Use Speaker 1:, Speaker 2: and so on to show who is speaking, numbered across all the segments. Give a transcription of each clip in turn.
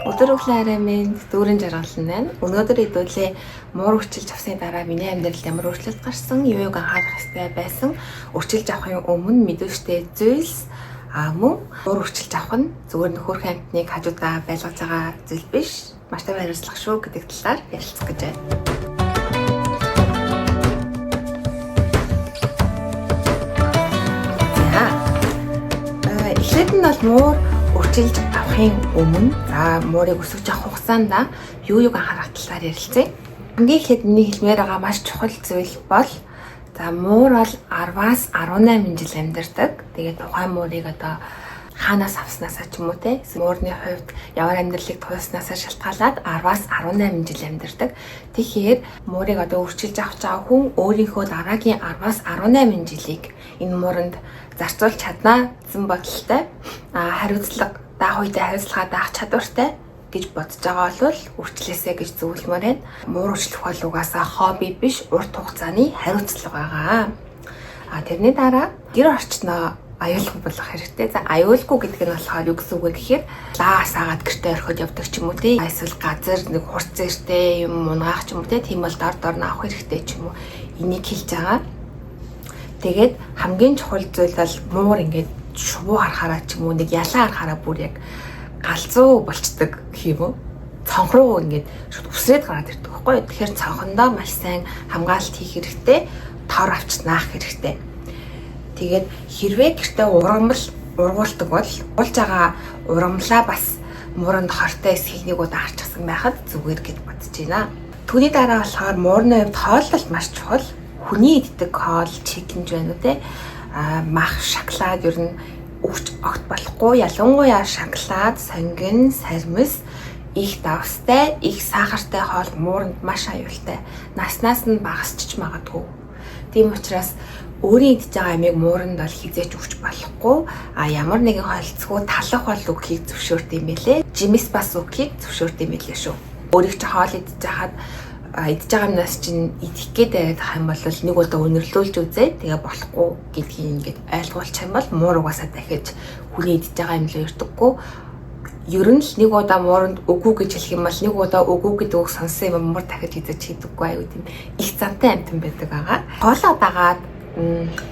Speaker 1: Өдөр өглөө арай минь дүүрэн жаргалан байна. Өнөөдөр хэдүүлээ муур үрчилж авсны дараа миний амьдралд ямар өөрчлөлт гарсан, юу юуг анхаарах ёстой байсан, үрчилж авахын өмнө мэдвэжтэй зүйлс мөн муур үрчилж авах нь зүгээр нөхөрхөн амьтныг хажуудаа байлгаж байгаа зүйл биш. Маш том хариуцлага шүү гэдэг талаар ярилцах гэж байна. За. Эхлээд нь бол муур үрчилж авахын өмнө за муурыг өсгөж авах хугацаанд юу юуг анхаарах талаар ярилцъя. Хамгийн эхлээд миний хэлмээр байгаа маш чухал зүйл бол за муур бол 10-аас 18 жил амьдардаг. Тэгээд тухайн муурыг одоо хаанаас авснаасаа ч юм уу те муурны хувьд ямар амьдралыг туулснаасаа шалтгаалаад 10-аас 18 жил амьдардаг. Тэгэхээр муурыг одоо үрчилж авч байгаа хүн өөрийнхөө дараагийн 10-аас 18 жилийг энэ мууранд зарцуулж чадна гэсэн бодолтой хариуцлага даах үедээ хариуцлагаа даах чадвартай гэж бодож байгаа бол үрчлээсэй гэж зөвлөмөр байна. Муур үрчлэх бол угаасаа хобби биш, урт хугацааны хариуцлага байгаа. Тэрний дараа гэр орчноо аюулгүй болгох хэрэгтэй. За аюулгүй гэдэг нь болохоор юу гэсэн үг вэ гэхээр лаа асаагаад гэртээ орхиод явдаг ч юм уу тий. Эсвэл газар нэг хурц зэртэй юм унгаах ч юм уу тий. Тийм бол дор дор нь авах хэрэгтэй ч юм уу. Энийг хэлж байгаа. Тэгээд хамгийн чухал зүйл бол муур ингээд шувуу харахаараа ч юм уу нэг ялаа харахаараа бүр яг галзуу болчдөг гэх юм уу. Цонх руу ингээд шууд үсрээд гараад ирдэг байхгүй юу. Тэгэхээр цонхондоо маш сайн хамгаалалт хийх хэрэгтэй, тор авч наах хэрэгтэй. Тэгээд хэрвээ гэртээ ургамал ургуулдаг бол уулж байгаа ургамлаа бас мууранд хортой эсхийг нэг удаа харчихсан байхад зүгээр гэж бодож байна. Түүний дараа болохоор муурны хувьд хооллолт маш чухал. Хүний иддэг хоол, чикенж байна уу те. Мах, шоколад ер нь өгч огт болохгүй. Ялангуяа шоколад, сонгин, сармис их давстай, их сахартай хоол мууранд маш аюултай. Наснаас нь багасчиж магадгүй. Тийм учраас өөрийн идж байгаа амийг мууранд бол хизээч өгч болохгүй. Ямар нэгэн холцгүй талах бол өгөхийг зөвшөөрд юм байлээ. Жимс бас өгөхийг зөвшөөрд юм байлээ шүү. Өөрийг чи хоол идж хахад идж байгаа юмнаас чинь идэх гээд байх юм бол нэг удаа өнөрлүүлж үзээ. Тэгээ болохгүй гэдгийг ингээд ойлгуулчих юм бол муур угаасаа дахиж хүний идж байгаа юм л өртөггүй. Ер нь л нэг удаа мууранд үгүй гэж хэлэх юм бол нэг удаа үгүй гэдэг үг сонссон юм муур дахиж идэж хийдэггүй аюу тийм их зантай амтан байдаг байгаа. Хоолоо дагаад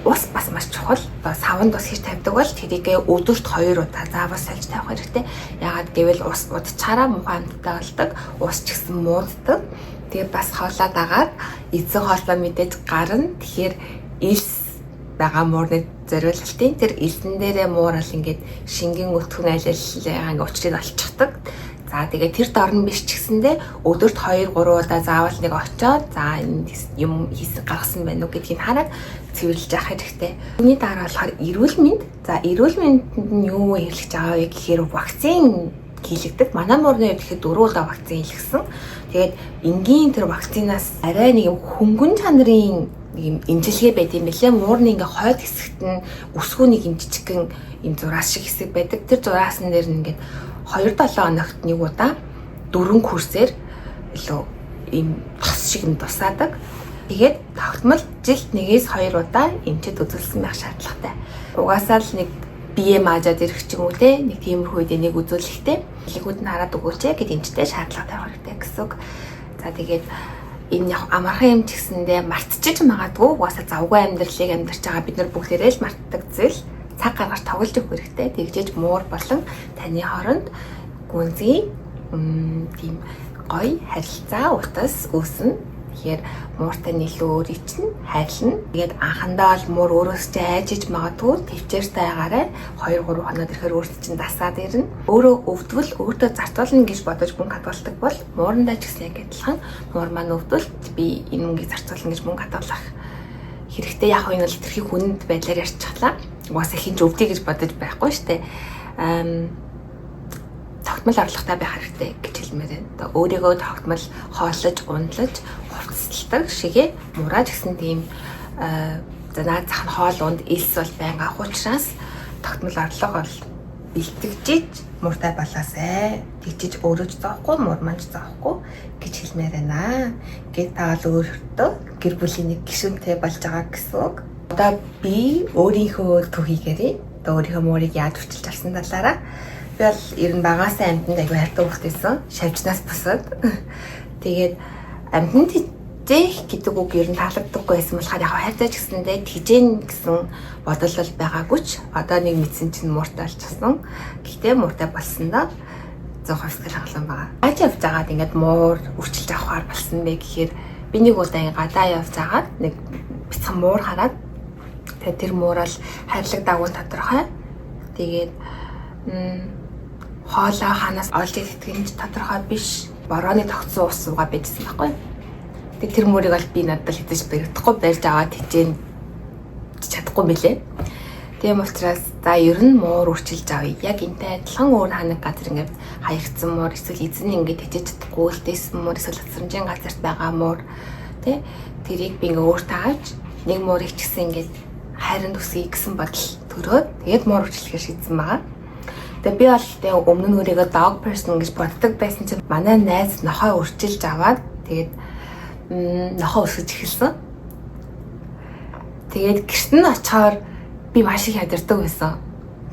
Speaker 1: ус бас маш чухал. Одоо саванд ус хийж тавьдаг бол тэрийг өдөрт 2 удаа заавал сольж тавих хэрэгтэй. Яагаад гэвэл ус удчаараа муухай амттай болдог. Ус ч гэсэн мууддаг. Тэгээ бас хоолоо дагаад эзэн хоолоо мэдээж гарна. Тэгэхээр элс байгаа муурны зориулалтын тэр элсэн дээрээ муур бол ингээд шингэн өтгөн аль аль ингээд учрыг олчихдаг. За тэгээ тэр дор нь биш ч гэсэндээ өдөрт 2 3 удаа заавал нэг очиод за энэ юм хийсэн гаргасан байна уу гэдгийг хараад цэвэрлж явах хэрэгтэй. Үүний дараа болохоор эрүүл мэнд. За эрүүл мэндэнд нь юу хэрэглэж байгаа вэ гэхээр вакцин хийлэгдэг. Манай муурны хувьд гэхэд 4 удаа вакцин хийлгсэн. Тэгээд энгийн тэр вакцинаас арай нэг юм хөнгөн чанарын нэг юм эмчилгээ байд юм билээ. Муурны ингээ хойд хэсэгт нь өсгөө нэг юм жижигхэн юм зураас шиг хэсэг байдаг. Тэр зураасан дээр нь ингээд 2-7 хоногт нэг удаа 4 курсээр илүү ийм тос шиг юм тусаадаг. Тэгээд тогтмол жилд 1-2 удаа эмчэд үзүүлсэн байх шаардлагатай. Угаасаа л нэг бие маажаад ирэх ч юм уу те нэг тиймэрхүү үед нэг үзүүлэхтэй. Хэлхүүд нь хараад өгөөч гэд эмчтэй шаардлага тавих хэрэгтэй гэсэн үг. За тэгээд энэ яг амархан юм ч гэсэндээ мартчихж магадгүй. Угаасаа завгүй амьдралыг амьдарч байгаа бид нар бүгдээрээ л мартдаг зүйл. Цаг гаргаж тоглож өгөх хэрэгтэй. Тэгжээж муур болон таны хооронд гүнзгий тийм гоё харилцаа утас үүснэ. Тэгэхээр мууртай нь илүү өөр ичнэ, хайрлна. Тэгээд анхандаа бол муур өөрөөс ч айжиж магадгүй төвчээртэй байгаарай. 2 3 хоноод ирэхээр өөрт чинь дасаад ирнэ. Өөрөө өвдвөл өөртөө зарцуулна гэж бодож мөнгө хадгалдаг бол муурандаа ч гэсэн яг адилхан муур маань өвдвөл би энэ мөнгийг зарцуулна гэж мөнгө хадгалах хэрэгтэй. Яг энэ бол тэрхий хүнд байдлаар ярьчихлаа. Угаасаа хин ч өвдөе гэж бодож байхгүй штэ. Тогтмол орлоготой байх хэрэгтэй гэж хэлмээр байна. Одоо өөрийгөө тогтмол хооллож, ундлаж, хувцасладаг шигээ муураж гэсэн тийм за наад зах нь хоол унд элс бол байнга авах учраас тогтмол орлого бол бэлтгэжиж мууртай болоосай. Тэгжиж өөрөө ч зовхгүй, муур маань ч зовхгүй гэж хэлмээр байна. Ингээд та бол өөртөө гэр бүлийн нэг гишүүнтэй болж байгаа гэсэн үг. Одоо би өөрийнхөө түүхийгээрээ одоо өөрийнхөө муурыг яаж үрчилж авсан талаараа Би бол ер нь багасаа амьтанд аягүй хайртай хүүхэд байсан. Шавжнаас бусад. Тэгээд амьтанд тэжээх гэдэг үг ер нь таалагддаггүй байсан болохоор яг хайртай ч гэсэндээ тэжээн гэсэн бодол бол байгаагүй ч одоо нэг мэдсэн чинь мууртай болчихсон. Гэхдээ мууртай болсондоо 100% сэтгэл хангалуун байгаа. Яаж явж байгаад ингээд муур үрчилж авахар болсон бэ гэхээр би нэг удаа гадаа явж байгаад нэг бяцхан муур хараад, тэгээд тэр муур бол хайрлаг дагуу тодорхой. Тэгээд хоолоо хаанаас олж идэх нь тодорхой биш. Борооны тогтсон ус суугаа байжсан байхгүй. Тэгээд тэр муурыг бол би надад л хэзээ ч баригдахгүй, барьж аваад тэжээн чадахгүй мөлий. Тийм учраас за, ер нь муур үрчилж авъя. Яг энтэй адилхан өөр ханаг газар ингээд хаягдсан муур, эсвэл эзэн ингээд тэжээж чадахгүй үлдээсэн муур, эсвэл асрамжийн газарт байгаа муур, тий, тэрийг би ингээд өөртөө авч нэг муурыг ч гэсэн ингээд хайранд өсгөе гэсэн бодол төрөөд, тэгээд муур үрчлэхээр шийдсэн байгаа. Тэгээ би бол тэгээ өмнө нь өөрийгөө dog person гэж боддог байсан чинь манай найз нохой үрчилж аваад, тэгээд нохой өсгөж эхэлсэн. Тэгээд гэрт нь очихоор би маш их ядардаг байсан.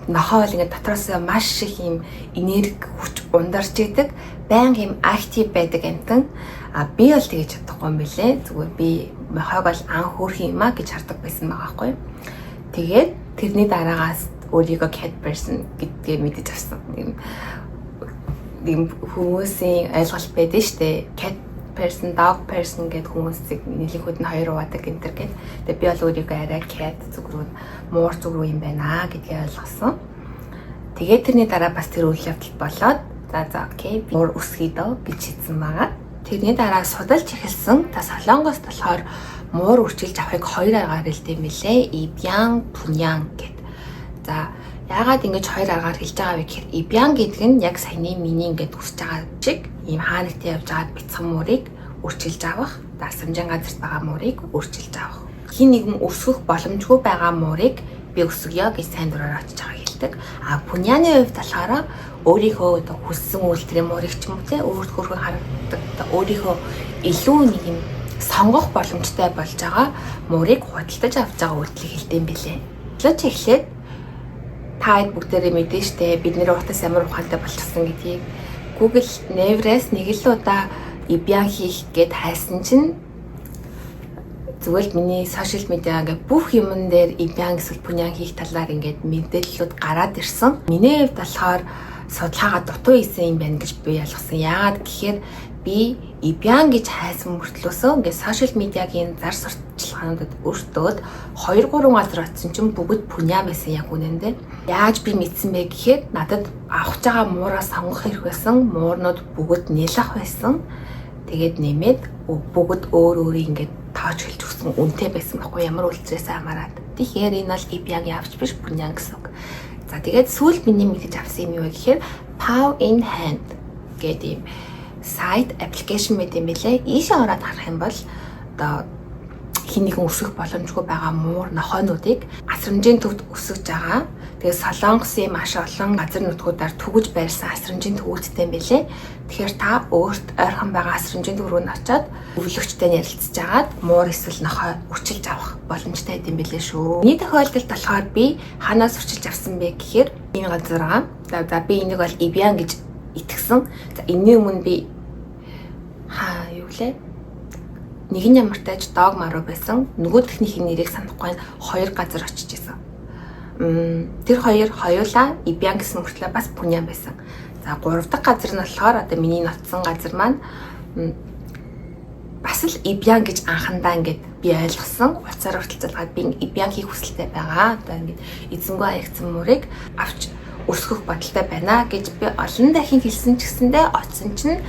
Speaker 1: Нохой бол ингээд дотроос маш их юм энерги, хүч ундарч идэг. Байнга юм active байдаг амьтан. А би бол тэгэж чадахгүй юм билээ. Зүгээр би нохойг бол ан хөөрхөн юм а гэж хардаг байсан байгаа байхгүй. Тэгээд тэрний дараагаас өөрийгөө cat person гэдгээ мэдэж авсан. Юм хүмүүсийн ойлголт байдаг шүү дээ. Cat person, dog person гэдэг хүмүүсийг нийлэнхүүд нь хоёр хуваадаг энэ төр гэд. Тэгээ би бол өөрийгөө арай cat зүг рүү, муур зүг рүү юм байна гэдгийг ойлгосон. Тэгээд тэрний дараа бас тэр үйл явдал болоод за, okay, муур өсгөе дөө гэж шийдсэн байгаа. Тэрний дараа судалж эхэлсэн. Та Солонгост болохоор муур үрчилж авахыг хоёр аргаар хэлдэг юм билээ. Ибян, пунян гэд. За, яагаад ингэж хоёр аргаар хэлж байгаа вэ гэхээр ибян гэдэг нь яг саяны миний ингээд хүсэж байгаа шиг ийм хаа нэгтээ явж байгаад бяцхан муурыг үрчилж авах, дасамжийн газарт байгаа муурыг үрчилж авах. Хэн нэгэн өсгөх боломжгүй байгаа муурыг би өсгөё гэж сайн дураар очиж байгааг хэлдэг. А пуняны хувьд болохоор өөрийнхөө одоо хүссэн үйлдвэрийн муурыг ч юм уу, те, өөрт хөөрхөн харагддаг, өөрийнхөө илүү нэг юм сонгох боломжтой болж байгаа муурыг худалдаж авч байгаа үйлдэлийг хэлдэг юм билээ. Лож эхлээд та хэд бүгдээрээ мэдэн штэ, бид нэр утас ямар ухаантай болчихсон гэдгийг. Google Naver-аас нэг л удаа ибян хийх гээд хайсан чинь зүгээр л миний social media ингээд бүх юмн дээр ибян эсвэл пунян хийх талаар ингээд мэдээллүүд гараад ирсэн. Миний хувьд болохоор судалгаагаа дутуу хийсэн юм байна гэж би ялгсан. Яагаад гэхээр би ибян гэж хайсан мөртлөөсөө ингээд social media-гийн зар сурталчилгаануудад өртөөд 2 3 газар очсон чинь бүгд пуня байсан яг үнэндээ. Яаж би мэдсэн бэ гэхээр надад авах байгаа муураа сонгох хэрэг байсан. Муурнууд бүгд нялх байсан. Тэгээд нэмээд бүгд өөр өөрийг ингээд тооч хэлж өгсөн үнэтэй байсан байхгүй, ямар үйлчлээс хамаарат. Тэгэхээр энэ бол ибян явж биш, пунян гэсэн үг. За, тэгээд сүүл миний мэдэж авсан юм юу вэ гэхээр Paw in Hand гэдэг ийм сайт, application байт юм билээ. Ийшээ ороод харах юм бол одоо хэн нэгэн өсгөх боломжгүй байгаа муур нохойнуудыг асрамжийн төвд өсгөж байгаа. Тэгээ Солонгосын маш олон газар нутгуудаар түгэж байрсан асрамжийн төвүүдтэй юм билээ. Тэгэхээр та өөрт ойрхон байгаа асрамжийн төв рүү нь очиод өвлөгчтэй нь ярилцж агаад муур эсвэл нохой үрчилж авах боломжтой юм билээ шүү. Миний тохиолдолд болохоор би хаанаас үрчилж авсан бэ гэхээр ийм газар байгаа. За, би энийг бол Ибян гэж итгэсэн. За, энэний өмнө би хаа юу лээ? Нэг нь ямартай ч дог маруу байсан. Нөгөөхнийх нэрийг санахгүй, хоёр газар очиж исэн. Тэр хоёр хоёулаа Ибян гэсэн мөртлөө бас Пунян байсан. За, гурав дахь газар нь болохоор одоо миний нотсон газар маань бас л Ибян гэж анхандаа ингээд би ойлгосон. Утсаар хүртэлцүүлгээд би Ибян хийх хүсэлтэй байгаа. Одоо ингээд эзэнгүй хаягдсан муурыг авч өсгөх бодолтой байна гэж би олон дахин хэлсэн ч гэсэндээ очсон чинь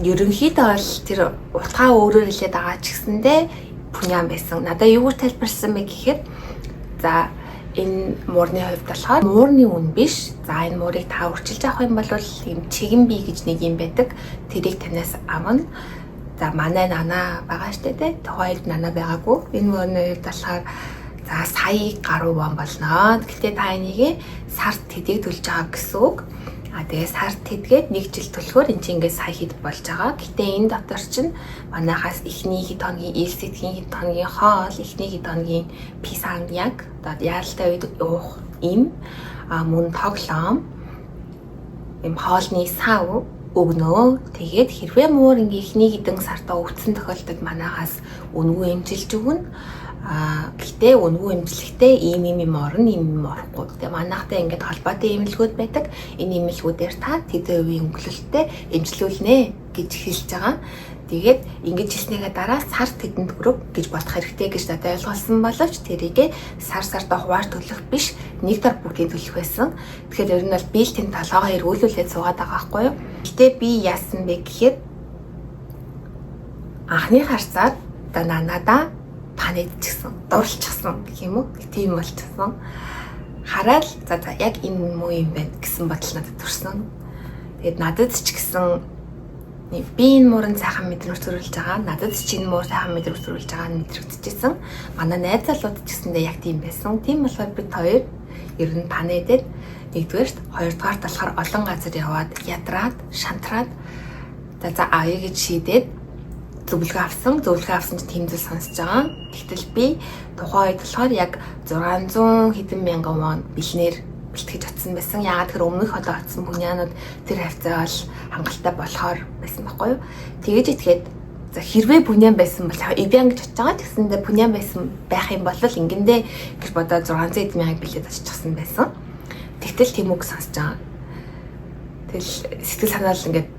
Speaker 1: ерөнхийдөө бол тэр утгаа өөрөөр хэлээд байгаа ч гэсэндээ пунян байсан. Надаа юугаар тайлбарласан бэ гэхээр за, энэ муурны хувьд болохоор муурны үн биш. За, энэ муурыг та үрчилж авах юм бол ийм чигэн бий гэж нэг юм байдаг. Тэрийг танаас авна. За, манай нана байгаа штэ, тэ. Тухайд нана байгаагүй. Энэ муурны хувьд болохоор за, сая гаруй вон болно. Гэхдээ та энийг сард тэдийг төлж байгаа гэсэн үг. А тэгээ сард тэдгээд нэг жил төлөхөөр эн чинь ингээд сая хэд болж байгаа. Гэтэ энэ дотор чинь манайхаас эхний хэд хоногийн ил сэтгэхийн, хэд хоногийн хоол, эхний хэд хоногийн писан, яг одоо яаралтай үед уух юм, а мөн тоглоом юм хоолны сав өгнө. Тэгээд хэрвээ муур ингээ эхний хэдэн сартаа өвдсөн тохиолдолд манайхаас үнэгүй эмчилж өгнө. Гэхдээ үнэгүй эмчлэхдээ ийм ийм юм орно, ийм юм орохгүй. Тэгээ манайхтай ингээд холбоотой эмнэлгүүд байдаг. Энэ эмнэлгүүдээр та тэдэн хувийн өнгөлөлттэй эмчлүүлнэ гэж хэлж байгаа. Тэгээд ингэж хэлснийхээ дараа сар тэдэнд төгрөг гэж бодох хэрэгтэй гэж надад ойлгуулсан боловч тэрийгэ сар сартаа хувааж төлөх биш, нэг дор бүгдийг төлөх байсан. Тэгэхээр ер нь бол би л тэнд толгоогоо эргүүлүүлээд суугаад байгаа байхгүй юу. Гэтэ би яасан бэ гэхээр анхны харцаар одоо нанада panic дчихсан, дурлчихсан гэх юм уу? Тийм болчихсон. Хараад за за, яг энэ муу юм байна гэсэн бодол надад төрсөн. Тэгээд надад ч гэсэн би энэ муурын сайхан мэдрэмж төрүүлж байгаа. Надад ч энэ муур сайхан мэдрэмж төрүүлж байгаа нь мэдрэгдэжсэн. Манай найз залууд ч гэсэндээ яг тийм байсан. Тийм болохоор бид хоёр ер нь panic дээд нэгдүгээрт, хоёрдугаарт болохоор олон газар яваад ядраад, шантраад за за, авъя гэж шийдээд зөвлөгөө авсан. Зөвлөгөө авсан чинь тийм зүйл сонсож байгаа. Тэгтэл би тухайн үед болохоор яг 600 хэдэн мянган вон бэлнээр бэлтгэж очсон байсан. Яагаад тэр өмнөх одоо очсон 분양ууд тэр хавцаа бол хангалттай болохоор байсан байхгүй юу. Тэгэж итгээд за, хэрвээ 분양 байсан бол 입양 гэж очиж байгаа. Тэгсэндээ 분양 байсан байх юм бол ингэндээ гэж бодоод 600 хэдэн мянга бэлээд очихсан байсан. Тэгтэл тийм үг сонсож байгаа. Тэгэл сэтгэл санаал ингээд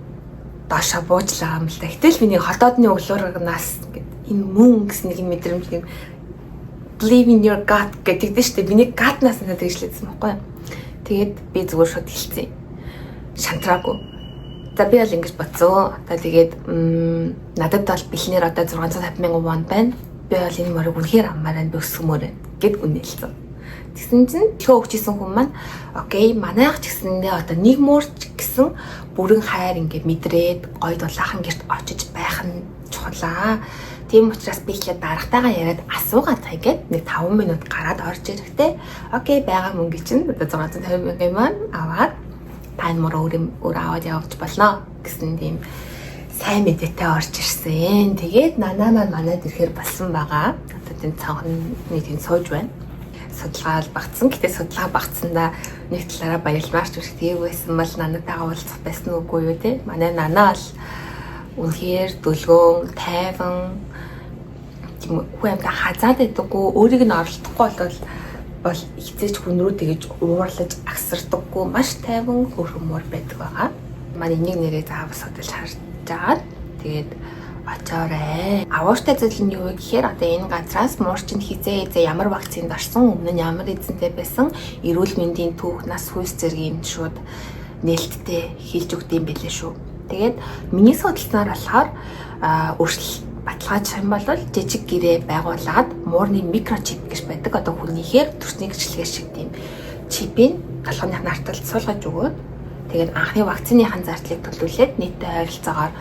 Speaker 1: доошоо буужлаа юм л да. Гэтэл миний холоодны өглөөрнаас ингээд энэ мөн гэсэн нэг мэдрэмж, нэг believe in your gut гэдэг дээ шүү дээ. Миний gut -наас надад тэгж лээдсэн байхгүй юу. Тэгээд би зүгээр шууд хэлсэн. Шантраагүй. За, би бол ингэж бодсон. Одоо тэгээд надад бол бэлнээр одоо 650 мянган вон байна. Би бол энэ морийг үнэхээр авмаар байна. Би өсгөмөр байна гэд үнэлсэн. Тэгсэн чинь төлөө өгч исэн хүн маань okay, манайх ч гэсэндээ одоо нэг муурч гэсэн бүрэн хайр ингээд мэдрээд гоё дулаахан гэрт очиж байх нь чухлаа. Тийм учраас би эхлээд дарагтайгаа яриад асуугаад гээд нэг 5 минут гараад орж ирэхдээ okay, байгаа мөнгө чинь одоо 650 мянган маань аваад та энэ мөр өөр өөр аваад явж болно гэсэн тийм сайн мэдээтэй орж ирсэн. Тэгээд нанаа маань манайд ирэхээр болсон байгаа. Одоо тийм цонхны тийм сууж байна. Судалгаа багтсан. Гэтэ судалгаа багтсандаа нэг талаараа баярламаар ч биш. Тэгээ байсан бол нанатайгаа уулзах байсан уугүй юу те. Манай нанаа бол үнэхээр дүлгөөн, тайван, тийм хүн амьтаа хазаад байдаггүй, өөрийг нь оролдохгүй бол хэзээ ч хүн рүү тэгэж уурлаж агсардаггүй, маш тайван хөөрхөн муур байдаг байгаа. Манай энийг нэрээ заавал судалж харж агаад тэгээд очоорой. Авууштай зүйл нь юу вэ гэхээр одоо энэ газраас муур чинь хизээ хизээ ямар вакцинд орсон, өмнө нь ямар эзэнтэй байсан, эрүүл мэндийн түүх, нас хүйс зэргийн юм шууд нээлттэй хэлж өгд юм билээ шүү. Тэгээд миний судалснаар болохоор өөрчлөлт баталгаажих юм бол жижиг гэрээ байгуулад муурны микрочип гэж байдаг. Одоо хүнийхээр төрсний гэрчлэгээ шиг тийм чипийг толгойн нарталд суулгаж өгөөд, тэгээд анхны вакциныхан зардлыг төлүүлээд нийтдээ ойролцоогоор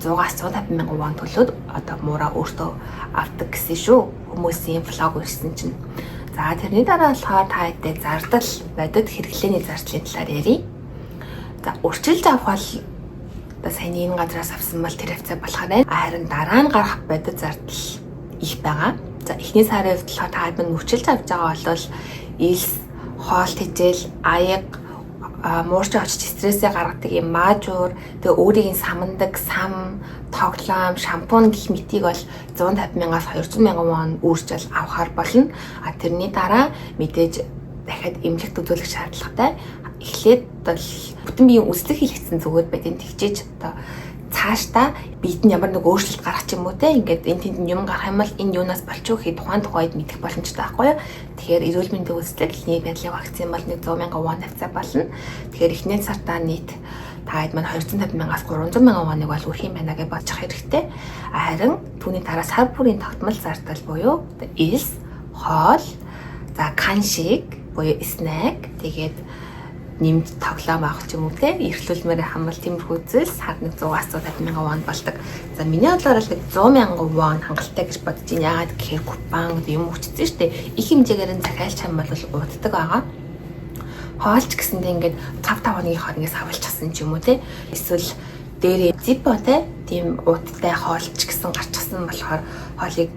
Speaker 1: 100-аас 150 мянган вон төлөөд одоо муураа өөртөө авдаг гэсэн шүү. Хүмүүсийн vlog уншсан чинь. За, тэрний дараа болохоор та хэдтэй зардал, бодит хэрэглээний зардлын талаар ярья. За, үрчилж авах бол одоо саяны энэ газраас авсан бол тэр хавцаа болохоор байна. Харин дараа нь гарах бодит зардал их байгаа. За, эхний сарын хувьд болохоор та хэд үрчилж авч байгаа бол элс, хоол тэжээл, аяга, муурч очиж стрессээ гаргадаг юм маажуур, тэгээ өөрийг нь самандаг сам, тоглоом, шампунь гэх мэтийг бол 150 мянгаас 200 мянган вон үржил авахар болно. А тэрний дараа мэдээж дахиад эмнэлэгт үзүүлэх шаардлагатай. Эхлээд бол бүтэн биеийн үзлэг хийлгэсэн зүгээр байдیں۔ Тэгчээж одоо цаашдаа биед нь ямар нэг өөрчлөлт гарах ч юм уу те, ингээд энэ тэнд юм гарах юм бол энэ юунаас болчих вэ гэхэд тухайн тухайд мэдэх боломжтой байхгүй юу. Тэгэхээр эрүүл мэндийн үзлэг, эхний байдлын вакцин бол нэг 100 мянган вон хавцаа болно. Тэгэхээр эхний сартаа нийт та хэд маань 250 мянгаас 300 мянган воныг бол үрэх юм байна гэж бодчих хэрэгтэй. Харин түүний дараа сар бүрийн тогтмол зардал буюу элс, хоол, за 간식 буюу snack, тэгээд нэмж тоглоом авах ч юм уу те, эрхлүүлмээр хамбал тиймэрхүү зүйлс сар нэг 100-аас 150 мянган вон болдог. За, миний бодлоор л нэг 100 мянган вон хангалттай гэж бодож байна. Яагаад гэхээр купан юм хүчсэн шүү дээ. Их хэмжээгээр нь захиалч юм бол уддаг байгаа. Хоолч гэсэндээ ингээд 5 5 хоногийн хооронд савлчихсан ч юм уу те. Эсвэл дээрээ зипо те, тийм ууттай хоолч гэсэн гарчихсан болохоор хоолыг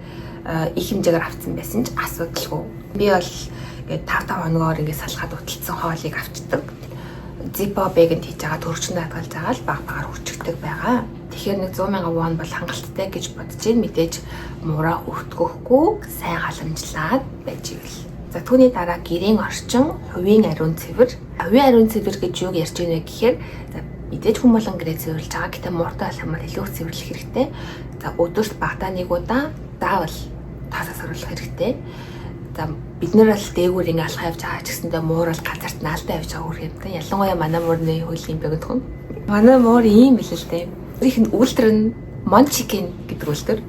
Speaker 1: их хэмжээгээр авцсан байсан ч асуудалгүй. Би бол ингээд 5 5 хоногоор ингээд салгаад уталцсан хоолыг авчдаг. Zippo bag-д хийж байгаа, төрчөнд хадгалж байгаа л баг багаар үрчигдэг байгаа. Тэгэхээр нэг 100 мянган вон бол хангалттай гэж бодож байна. Мэдээж муураа өртгөхгүй, сайн халамжлаад байж ивэл. За, түүний дараа гэрийн орчин, хувийн ариун цэвэр. Хувийн ариун цэвэр гэж юуг ярьж байна вэ гэхээр, за, мэдээж хүн болгон гэрээ цэвэрлж байгаа. Гэтэ мууртай болох юм бол илүү их цэвэрлэх хэрэгтэй. За, өдөрт багадаа нэг удаа заавал тоосоо сорилох хэрэгтэй. За, бид нар бол дээгүүр ингээ алхаа явж байгаа ч гэсэндээ муур бол газарт наалдаа явж байгаа үр юм та. Ялангуяа манай муурны хөл юм богинохон. Манай муур ийм л л дээ. Өөрийнх нь үйлдвэр нь Munchkin гэдэг үйлдвэр.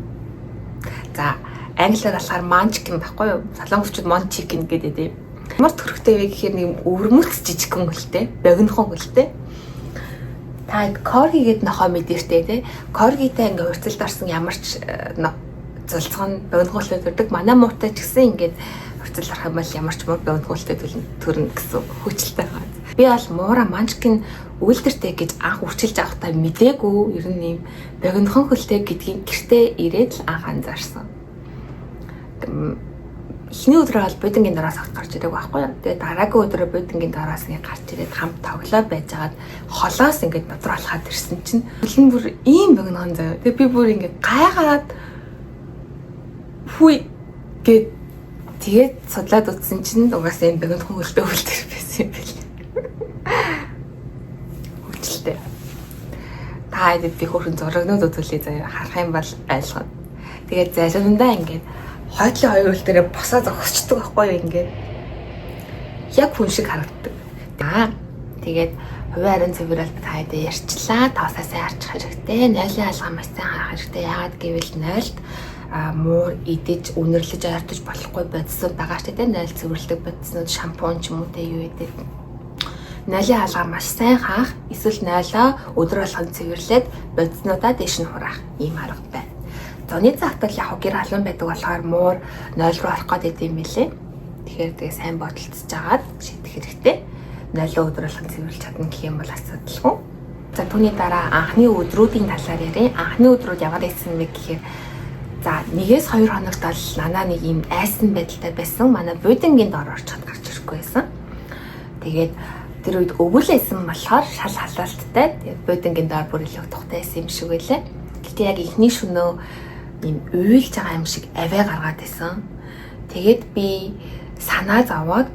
Speaker 1: За, англиар болохоор Munchkin байхгүй юу? Солонгосчууд Munchkin гэдэг юм. Ямар төрхтэй вэ гэхээр нэг өвөрмөц жижигхэн хөлтэй, богинохон хөлтэй. Та корги гээд нохой мэдэртэй те. Коргитай ингээ хурцлд орсон ямар ч зулцган богинохон хөлтэй төрдөг. Манай мууртай ч гэсэн ингээд хурцлд орох юм бол ямар ч муур богинохон хөлтэй төрнө гэсэн хүчлтэй байгаа. Би бол муура Munchkin үйлдвэртэй гэж анх үрчилж авахдаа мдээгүй, ер нь ийм богинохон хөлтэй гэдгийг гэртээ ирээд л анх анзаарсан. Эхний өдрөө бол буудангийн дороос огт гарч ирээгүй байхгүй юу. Тэгээ дараагийн өдрөө буудангийн дороос ингэ гарч ирээд хамт тоглоод байжгаад холоос ингээд над руу алхаад ирсэн чинь хөл нь бүр ийм богинохон заяа. Тэгээ би бүр ингээд гайхаад хүй гэд, тэгээд судлаад үзсэн чинь угаасаа ийм богинохон хөлтэй хөлтэй байсан юм байл. Хүчлээ. Та хэд би хөөрхөн зурагнууд үзүүлье заяа, харах юм бол ойлгоно. Тэгээд заримдаа ингээд хойтлын хоёр хөл дээрээ босоо зогсчдөг байхгүй юу, ингээд. Яг хүн шиг харагддаг. Аа, тэгээд хувийн ариун цэвэр бол та хэд ярьчлаа. Тоосоо сайн арчих хэрэгтэй. Нойлын хаалгаа маш сайн харах хэрэгтэй. Яагаад гэвэл нойлд муур идэж, үнэрлэж, ойртож болохгүй бодсон байгаа шүү дээ. Нойл цэвэрлдэг бодснууд, шампунь ч юм уу те, юу гэдэг. Нойлын хаалгаа маш сайн хаах, эсвэл нойлоо өдөр болгон цэвэрлээд бодснуудаа дээш нь хураах ийм арга байна. Зуны цагт бол яг гэр халуун байдаг болохоор муур 0 руу орох гээд юм билээ. Тэгэхээр тэгээ сайн бодолцож агаад шийдэх хэрэгтэй. Нойлоо өдөр болгон цэвэрлж чадна гэх юм бол асуудалгүй. За, түүний дараа анхны өдрүүдийн талаар ярив. Анхны өдрүүд ямар байсан бэ гэхээр, за, 1-2 хоногт бол нанаа нэг юм айсан байдалтай байсан. Манай буудангийн дор орчход гарч ирэхгүй байсан. Тэгээд тэр үед өвөл байсан болохоор шал халаалттай. Тэгээд буудангийн дор бүр илүү тухтай байсан юм шиг байлаа. Гэтэ яг эхний шөнөө ийм уйлж байгаа юм шиг авиа гаргаад байсан. Тэгээд би санаа зовоод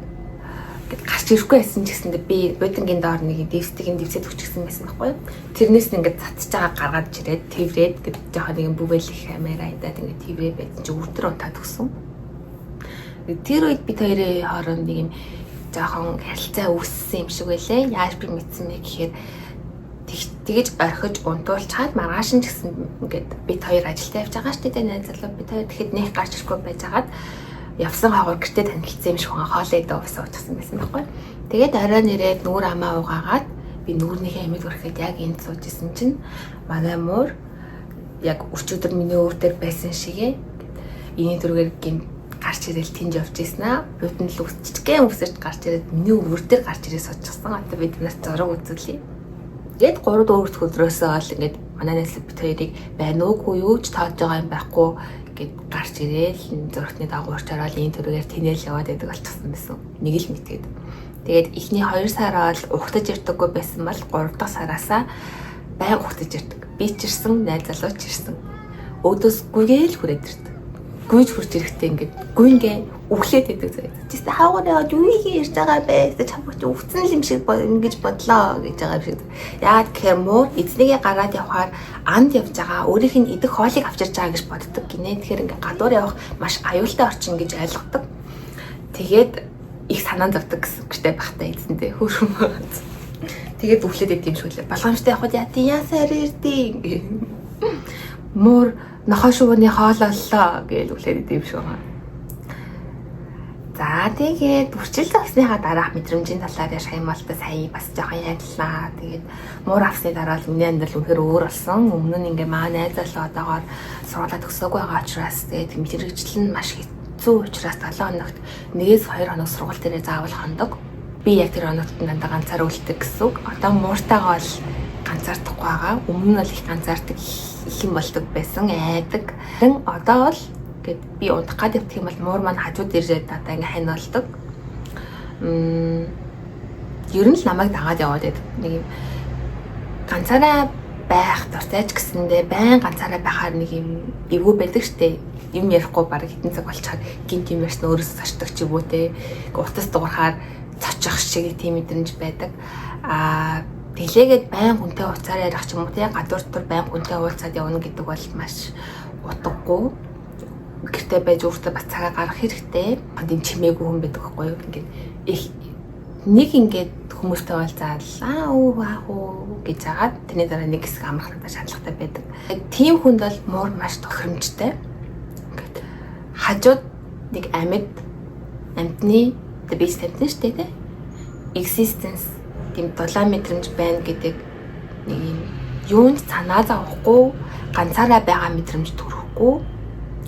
Speaker 1: гарч ирэхгүй байсан ч гэсэндээ би буудангийн доор нэг дэвсдгийн дэвсэд өчгсөн байсан байхгүй юу. Тэрнээс нь ингээд цацж байгаа гаргаад ирээд тэрврээд гээд жоохон нэг бүгэлэх амаараа идаад ингээд тэрврээ байсан чи өвтөр унтаад өгсөн. Тэр үед бид хоёрын хооронд нэг юм жоохон харилцаа үүссэн юм шиг байлээ. Яаж би мэдсэн бэ гэхээр тэгэж орхиж унтуулчаад маргааш нь ч гэсэн ингээд бид хоёр ажилдаа явж байгаа шүү дээ, найз залуу бид хоёр. Тэгэхэд нэх гарч ирэхгүй байжгаад явсан хаагур гэртээ танилцсан юм шиг хүн хоолоо идэ уучихсан байсан байхгүй. Тэгээд орой нэрээд нүүр амаа угаагаад би нүүрнийхээ амьд хүрэхэд яг энд сууж исэн чинь манай муур яг өчигдөр миний өвөр дээр байсан шигээ энэ төргээр гин гарч ирэл тэнд явж ийсэн аа. Бууданд л үсчгэн үсэрч гарч ирээд миний өвөр дээр гарч ирээ суучихсан. Одоо бид нас зураг үзүүлье. Тэгээд 3 4 дахь өдрөөсөө ол ингээд манай найз бид хоёрыг байна уугүй юу ч тоож байгаа юм байхгүй гэд гарч ирээл зурагтны дагуу урчаарал энэ төрөөр тэнэл яваад байдаг болчихсон байсан. Нэг л мэтгээд. Тэгээд эхний 2 сар бол ухтаж ирдэггүй байсан бол 3 дахь сараасаа байнга ухтаж ирдэг. Би ч ирсэн, найз залуу ч ирсэн. Өөдөөс гүгээл хүрээд ирдэг. Гүйж хурж ирэхдээ ингээд гүйнгээ үхлээд байдаг заяа. Чистэ хаагур яваад юу ирж байгаа бэ? Тэ чамд чи өвцөн юм шиг ингэж бодлоо гэж байгаа юм шиг. Яагаад гэхээр муур эзнийгээ гараад явхаар анд явж байгаа, өөрийнх нь идэх хоолыг авчирч байгаа гэж боддог гинэ. Тэгэхээр ингээд гадуур явах маш аюултай орчин гэж ойлгодог. Тэгээд их санаа зовдөг гэсэн гэрте бахтай эзэндээ хөөрхөн. Тэгээд үхлээд идэм юм шиг лээ. Болгоомжтой явхад яа тий яасаар ирдээ. Муур нохой шувууны хоол оллоо гэж үхлээд идэм юм шиг байгаа. За, тэгээд үрчил зогсныхаа дараах мэдрэмжийн талаар ярих юм бол та сая бас жоохон ярьлаа. Тэгээд муур авсны дараа л миний амьдрал үнэхээр өөр болсон. Өмнө нь ингээ маа найз залуу одоогоор сургуулаа төгсөөгүй байгаа учраас, тэгээд мэргэжил нь маш хэцүү учраас 7 хоногт 1-2 хоног сургууль дээрээ заавал хондог. Би яг тэр оногт нь дандаа ганцаар үлддэг гэсэн үг. Одоо мууртайгаа бол ганцаардахгүй байгаа. Өмнө нь бол их ганцаардаг, их юм болдог байсан, айдаг. Одоо бол гэд би унтах гад явчих юм бол муур маань хажууд ирээд одоо ингээ хань болдог. Ер нь л намайг дагаад яваад байдаг. Нэг юм ганцаараа байх дуртай ч гэсэндээ байн ганцаараа байхаар нэг юм эвгүй байдаг штэ. Юм ярихгүй бараг хэдэн цаг болчихоор гинт юм ярьсан өөрөөсөө цочдог ч юм уу те. Утас дуурахаар цочих шиг тийм мэдрэмж байдаг. Аа тэлээгээд байн хүнтэй уцаар ярих ч юм уу те, гадуур дотор байн хүнтэй уулзаад явна гэдэг бол маш утгагүй. Гэртээ байж өөртөө бас цагаа гаргах хэрэгтэй. Тийм чимээгүй хүн байдаг байхгүй юу? Ингээд их нэг ингээд хүмүүстэй уулзаад аа үү аа хүү гэж агаад тэрний дараа нэг хэсэг амрах надад шаардлагатай байдаг. Тийм хүнд бол муур маш тохиромжтой. Ингээд хажууд нэг амьд амьтны the beast амьтан шүү дээ, тэ? Existence, тийм дулаан мэдрэмж байна гэдэг нэг юм юунд санаа зовхгүй, ганцаараа байгаа мэдрэмж төрөхгүй,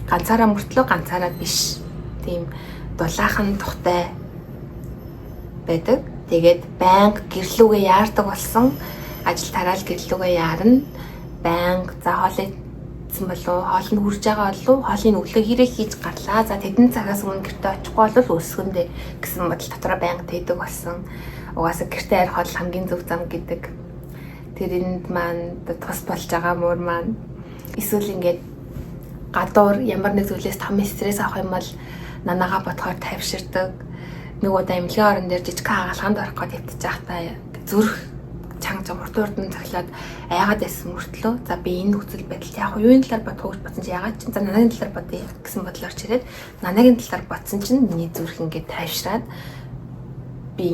Speaker 1: ганцаараа мөртлөө ганцаараа биш, тийм дулаахан тухтай байдаг. Тэгээд байнга гэрлүүгээ яардаг болсон. Ажил тараал гэрлүүгээ яарна. Байнга за хоол идсэн болов, хоол нь хүрж байгаа болов, хоолыг өглөө хэрэг хийж гарлаа. За тэдэн цагаас өмнө гэртээ очихгүй бол өсгөндөө гэсэн бодол дотроо байнга тээдэг болсон. Угаасаа гэртээ арих бол хамгийн зөв зам гэдэг. Тэрэнд маань тус болж байгаа муур маань. Эсвэл ингээд гадуур ямар нэг зүйлээс том стресс авах юм бол нанаага бодохоор тайвширдаг. Нэг удаа эмнэлгийн орон дээр жижиг хагалгаанд орох гээд хэвтэж байхдаа зүрх чанга чанга хурдан хурдан цохилоод айгаад байсан мөртлөө за би энэ нөхцөл байдалд яг юуны талаар бодох вэ гэж бодсон чи ягаад чинь за нанагийн талаар бодъё гэсэн бодлоор чирээд нанагийн талаар бодсон чинь миний зүрх ингээд тайвшраад би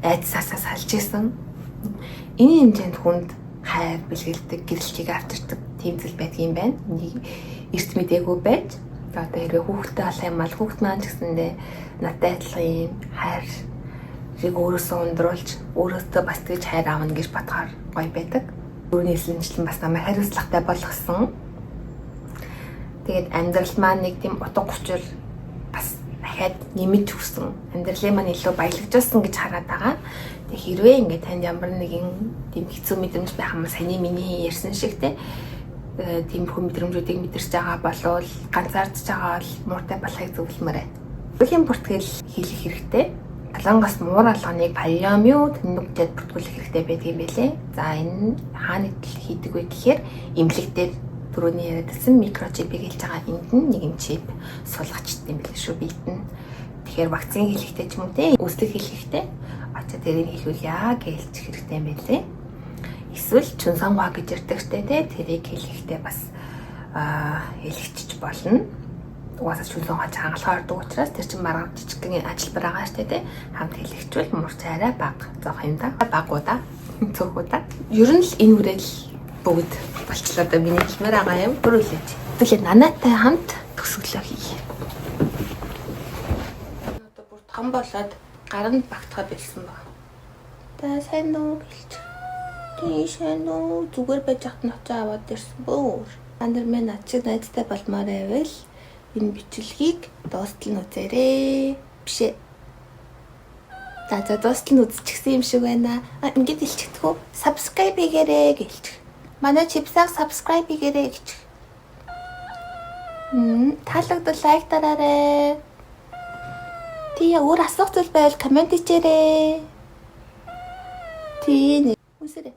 Speaker 1: айдсаасаа салж исэн. Энэ хэмжээнд хүнд хайр бэлгэлдэг, гэрэлтийг авчирдаг тийм зүйл байдаг юм байна. Энийг эрт мдээгүй байж одоо хэрвээ хүүхэдтэй болох юм бол хүүхэд маань ч гэсэндээ надтай адилхан юм хайрыг өөрөөсөө ундруулж өөрөөсөө бас тэгж хайр авна гэж бодохоор гоё байдаг. Өөрийн хэлсэнчлэн бас намайг хариуцлагатай болгосон. Тэгээд амьдрал маань нэг тийм утга учир бас дахиад нэмж өгсөн. Амьдралын маань илүү баялагжуулсан гэж хараад байгаа. Тэг хэрвээ ингээд танд ямар нэгэн тийм хэцүү мэдрэмж байх юм саяны миний ярьсан шиг те тиймэрхүү мэдрэмжүүдийг мэдэрч байгаа болвол, ганцаардж байгаа бол мууртай болохыг зөвлөмөр байна. Бүлийн бүртгэл хийх хэрэгтэй. Солонгос муур алганыг палиомио тэнүгчэд бүртгүүлэх хэрэгтэй байдаг юм байлээ. За энэ хаана хийдэг вэ гэхээр эмнэлэг дээр түрүүний яриадсан микрочипийг хэлж байгаа, энд нь нэг юм чип суулгачт юм билээ шүү биед нь. Тэгэхээр вакцин хийлгэхдээ ч юм уу те, үүслэг хийлгэхдээ очоо тэрийг хийлгүүлье гэж хэрэгтэй юм байлээ. Эсвэл чүнсангуа гэж ярьдаг штэ те, тэрийг хийлгэхдээ бас хийлгчих болно. Угаасаа чүнсангуа хангалгаа ордог учраас тэр чинь маргав жижигхэн ажилбар байгаа штэ те, хамт хийлгэчвэл муурч арай бага зовх юм да. Баг удаа, цөөх удаа. Ер нь л энэ үрэл бүгд болчлоо да, миний хэлмээр байгаа юм. Бүр үлээж. Түлээ нанаатай хамт төсөглөө хийе. Одоо бүр том болоод гаранд багтахаа болсон баг. Та сайн уу гэлч. Тийм, сайн уу, зүгээр байж хат нь очоо аваад ирсэн бөөр. Та нар минь над шиг найзтай болмоор байвал энэ бичлэгийг дуустал нь үзээрэй. Биш ээ. За дуустал нь үзчихсэн юм шиг байна. А ингээд хэлчихдэг үү? Subscribe хийгээрэй гэлчих. Манай чипсаг subscribe хийгээрэй гэж. Таалагдвал лайк дараарай. Тий, өөр асуух зүйл байвал comment хийчээрэй. Тий, үнсээрэй.